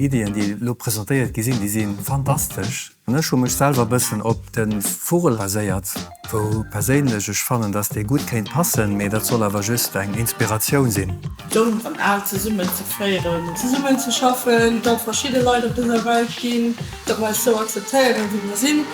Iddien, déi elo presentéiert gi sinn, déi si fantastesch. An ech hu mech selwer e bëssen op de Vugel baséiert, wou perséinlech ech fannen, dass dee gutt kéint passen, mee dat soll awer just eng Inspiratioun sinn. Jonk an Al zesummen ze féieren. Zesummen ze schaffen, datt verschidde Leit op dëser Welt ginn, datt mer eis sou akzeptéieren, wéi mer sinn.